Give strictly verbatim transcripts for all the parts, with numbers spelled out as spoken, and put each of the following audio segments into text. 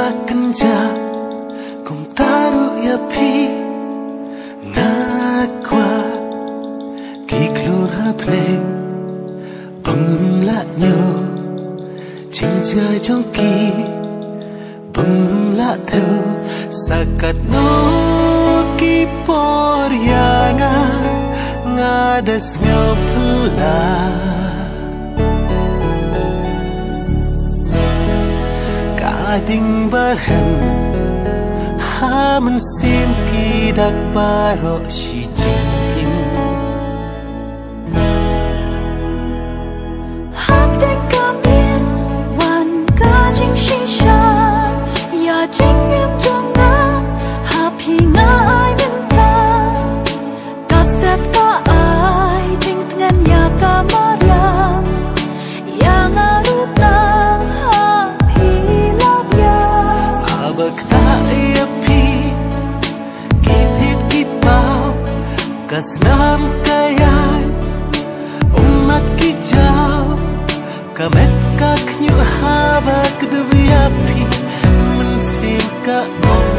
Kynja kumta ruh ïa phi nga kwah, ki khlur ha pdeng bym lah ñiew, jingjngai jong ki bym lah thew. Sa katno ki por ïa nga, nga da sngew phylla. Ka ding barhem ha mynsiem ki dak baroh shi jingim. Hapdeng ka miet wan ka jingshisha ïa jingim jong nga, ha phi nga ai mynta. Ka step ka ai jingtngen ïa ka mariang, ïa nga ruh tang ha phi la biang. Haba ktah ïa phi ki thied ki paw, ka snam ka ïaid, ummat ki jaw, ka met ka khñiuh haba kdup ïa phi, mynsiem ka ong,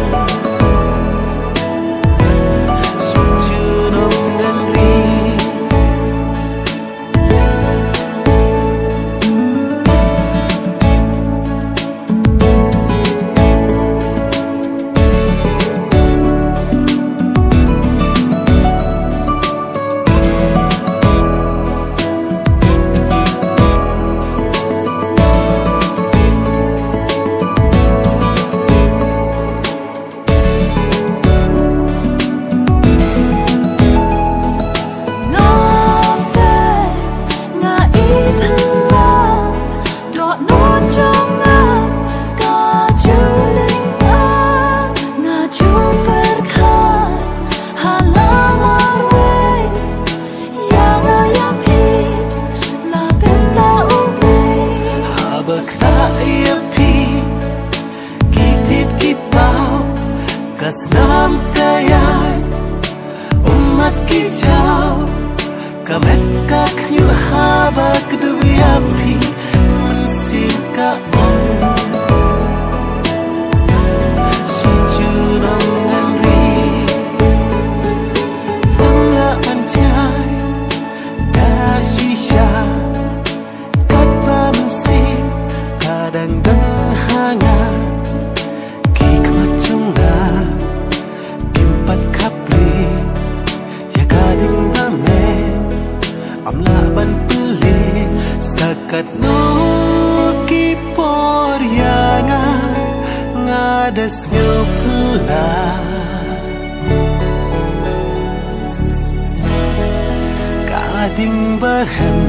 shu junom ngan ri. Nga peit, nga i phylla, dohnud jong nga ka ju lyngkhuh, nga ju pyrkhat ha la marwei, ïa nga ïa phi la pynta U Blei. Haba ktah ïa phi ki thied ki paw, ka snam ka ïaid, ummat ki jaw, ka met ka khñiuh haba kdup ïa phi, mynsiem ka ong, shu junom ngan ri. Wan la an jai da shisha, katba mynsiem ka dang don ha nga, ki khmat jong nga kim pat khapri ïa ka ding ba me, ym lah ban plie. Sa katno ki por ïa nga, nga da sngew phylla. Ka ding barhem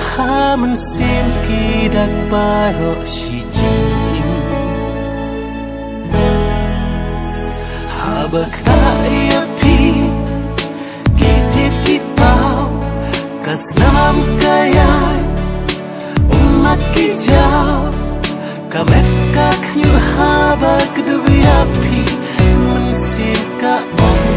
ha mynsiem ki dak baroh shi jingim. Haba ktah ïa phi ki thied ki paw, ka snam ka ïaid, ummat ki jaw, ka met ka khñiuh haba kdup ïa phi, mynsiem ka ong,